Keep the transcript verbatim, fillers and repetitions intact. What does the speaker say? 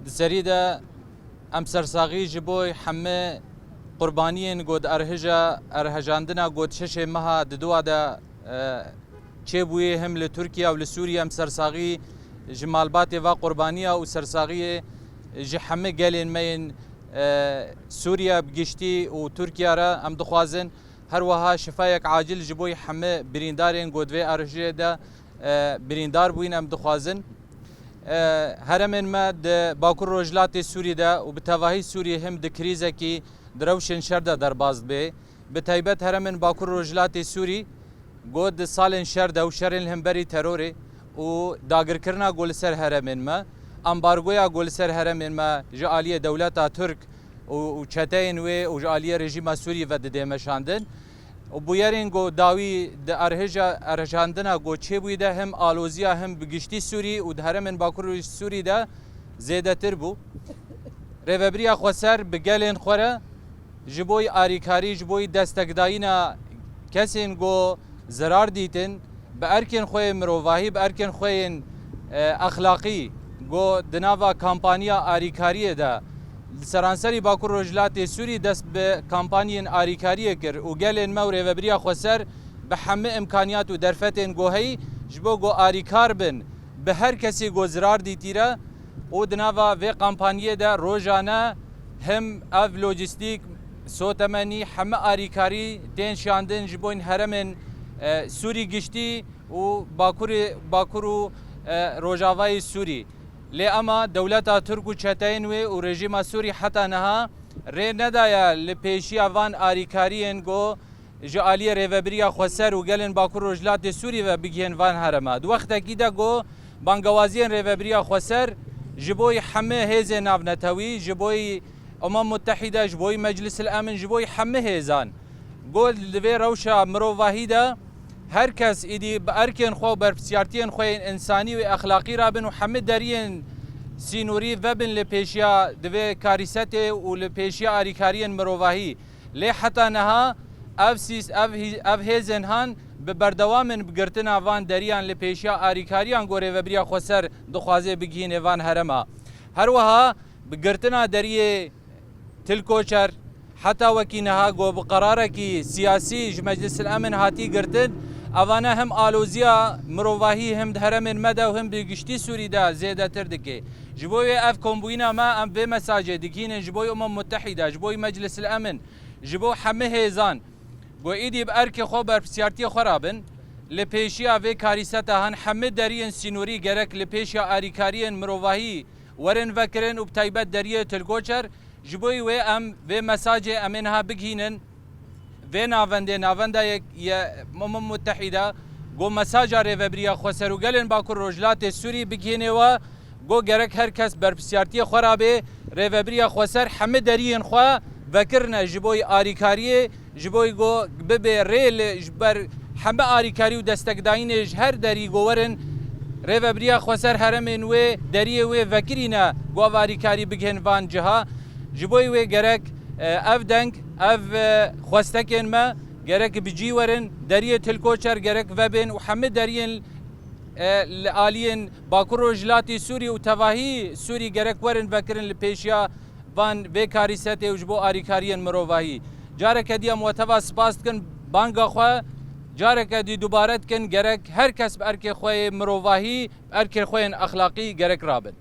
Di serî de em sersaxî ji bo hemî qurbaniyên ku di erhija erhejandina ku di şeşê meha di dua de, e, çêbûyê him li Tirkiye û li Sûriye em sersaxî ji malbatê va qurbaniya û sersaxiyê ji hemî gelên me yên, e, Sûriye bi giştî û Tirkiye re em dixwazin. Her wiha şifayek acil ji bo hemî birîndarên ku di vê erhijê de, e, birîndar bûyîn em dixwazin. E, heremên me di Bakur Rojhilatê Sûrî de û bi tevahî Sûrî him di krîzekî di rewşên şer de derbas dibe. Bi taybet heremên Bakur Rojhilatê Sûrî ku di salên şer de û şerên li hemberî terorê û dagirkirina ku li ser heremên me, ambargoya ku li ser heremên me ji aliyê dewleta Tirk û, û çeteyên wê û ji aliyê rejîma Sûrî ve dide meşandin. Û bûyerên ku dawî di erhija erhejandina ku çêbûyî de him aloziya him bi giştî Sûrî û di heremên Bakur û Sûrî de zêdetir bû. Rêvebiriya Xweser bi gelên xwe re ji bo arîkarî, ji bo destekdayîna kesên ku zirar dîtin, bi erkên xwe yê mirovahî, bi erkên xwe yên, e, exlaqî, ku di nava kampanya arîkariyê de li seranserî Bakur Rojhilatê Sûrî dest bi kampanyên arîkariyê kir û gelên me û Rêvebiriya Xweser bi hemî imkaniyat û derfetên ku heyî ji bo ku arîkar bin bi her kesî ku zirar dîtî re û di nava vê kampanyê de rojane him ev lojîstîk, sotemenî, hemî arîkarî tên şandin ji bo heremên, e, Sûrî giştî û Bakurê, Bakur û, e, Rojavayê Sûrî. Lê ema dewleta Tirk û çeteyên wê û rejîma Sûrî heta niha rê nedaye li pêşiya van arîkariyên ku ji aliyê Rêvebiriya Xweser û gelên Bakur Rojhilatê Sûrî ve bigihên van herema. Di wextekî de ku bangewaziyên Rêvebiriya Xweser ji bo hemî hêzên navnetewî, ji bo Umem Mutehîde, ji bo Meclisil Emin, ji bo hemî hêzan, ku li vê rewşa mirovahî de her kes êdî bi erkên xwe û berpirsiyartiyên xwe yên însanî û exlaqî rabin û hemî deriyên sînorî vebin li pêşiya di vê karîsetê û li pêşiya arîkariyên mirovahî. Lê heta niha ev sîs-, ev hî-, ev hêzên han bi berdewam in bi girtina van deriyan li pêşiya arîkariyan ku Rêvebiriya Xweser dixwaze bigihîne van herema. Her wiha bi girtina deriyê Til Koçer, heta wekî niha ku bi qerarekî siyasî ji Meclisil Emin hatî girtin, evane him aloziya mirovahî him di heremên me de û him bi giştî Sûrî de zêdetir dike. Ji bo wê ev kombûyîna me, em vê mesajê digihînin ji bo Umem Mutehîde, ji bo Meclisil Emin, ji bo hemî hêzan ku êdî bi erkê xwe berpirsiyartiyê xwe rabin, li pêşiya vê karîseta han hemî deriyên sînorî gerek li pêşiya arîkariyên mirovahî werin vekirin û bi taybet deriyê Til Koçer. Ji bo wê em vê mesajê em ê niha bigihînin vê navendê, navenda ye, ye Umem Mutehîde, ku mesaja Rêvebiriya Xweser û gelên Bakur Rojhilatê Sûrî bigihînê we, ku gerek her kes berpirsiyartiyê xwe rabê. Rêvebiriya Xweser hemî deriyên xwe vekirine ji bo arîkariyê, ji bo ku bibe rê li ji ber hemî arîkarî û destekdayînê ji her derî ku werin. Rêvebiriya Xweser heremên wê, deriyê wê vekirîne ku ev arîkarî bigihên van ciha. Ji bo wê gerek, e, ev deng, ev, e, xwestekên me gerek bi cî werin, deriyê Til Koçer gerek vebên û hemî deriyên, e, li aliyên Bakur Rojhilatê Sûrî û tevahî Sûrî gerek werin vekirin li pêşiya van vê karîsetê û ji bo arîkariyên mirovahî. Careke dî em we teva spas dikin, banga xwe careke dî dubare dikin, gerek her kes bi erkê xwe yê mirovahî, bi erkê xwe yên exlaqî gerek rabin.